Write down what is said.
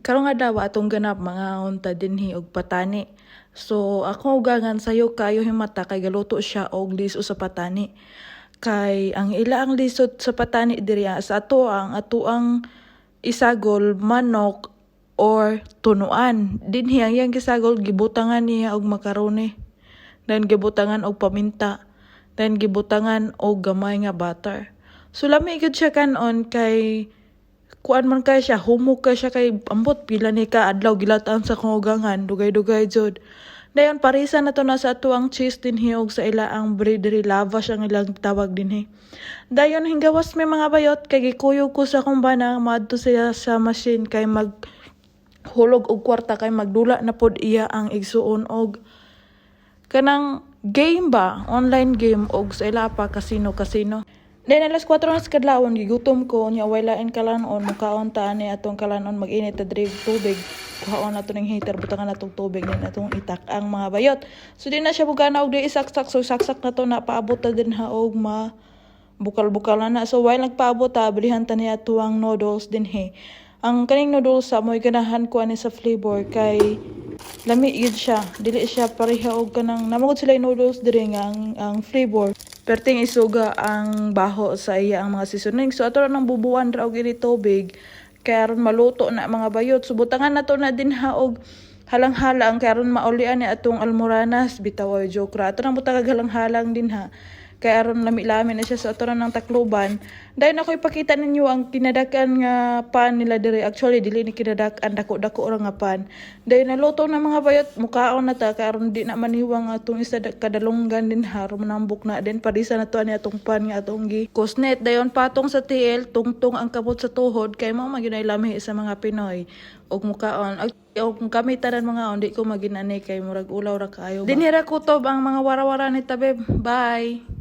Karong adlaw, atong ganap, mangaon ta dinhi og patani. So akong ugangan sayo kayo himata kay galuto siya og liso sa patani. Kay ang ila ang lisod sa patani diri sa ato, ang ato ang isagol manok or tunuan. Dinhi, ang iyang gisagol, gibutangan niya og macaroni. Then gibutangan og paminta. Then gibutangan og gamay nga butter. So lami gyud siya kanon kay kuan man kay siya, humok kay siya, kay ambot pila ni ka adlaw gilatan sa akong ugangan, dugay-dugay jud. Dayon parisa na to na sa ato ang cheese dinhi og sa ila ang bread diri, lavash ang ilang tawag dinhi. Dayon hinggawas mi, mga bayot, kay gikuyog ko sa akong bana, maadto siya sa machine kay mag hulog og kwarta, kay magdula na pod iya ang igsuon og kanang game ba, online game, og sa ila pa casino casino. Then alas 4 na sa kadlawon, gigutom ko nya, way lain kalanon, mukaon ta ani atong kalanon. Mag-init ta diri tubig. Kuhaon nato ning heater, butangan natong tubig, then atong itak ang mga bayot. So di na siya bugana og di isaksak, so saksak na to na, paabot ta din ha og ma bukal-bukal na na. So while nagpaabot ta, bilihan ta niya tuwang noodles dinhi. Ang kaning noodles sa mo'y ganahan ko ani sa flavor kay lami yun siya. Dili siya pareha og kanang namagod sila yung noodles diri nga ang flavor. Perting isuga ang baho sa iya ang mga seasoning. So ato nang bubuan ra og ini tubig kay aron maluto na, mga bayot. So butangan na to na din ha og halang-halang kay aron maulian ni atong almoranas, bitaw ay joke ra. Ato nang butang halang-halang din ha kay aron lami-lami na siya sa ato ng takluban. Dayon ako ipakita ninyo ang kinadakan nga pan nila diri. Actually, dili ni kinadakan, dako-dako ra nga pan. Dayon naluto na, mga bayot, mukaon na ta kay aron di na maniwang atong isa kadalunggan din ha, manambok na din parisa na to ani atong pan nga atong gi kusnet. Dayon patong sa TL, tungtong ang kamot sa tuhod kay mao man gyud ay lami sa mga Pinoy og mukaon. Og kung kami tanan mga di ko maginani kay murag ulaw ra kaayo. Dinhi ra kutob ang mga warawara ni Tabeb. Bye.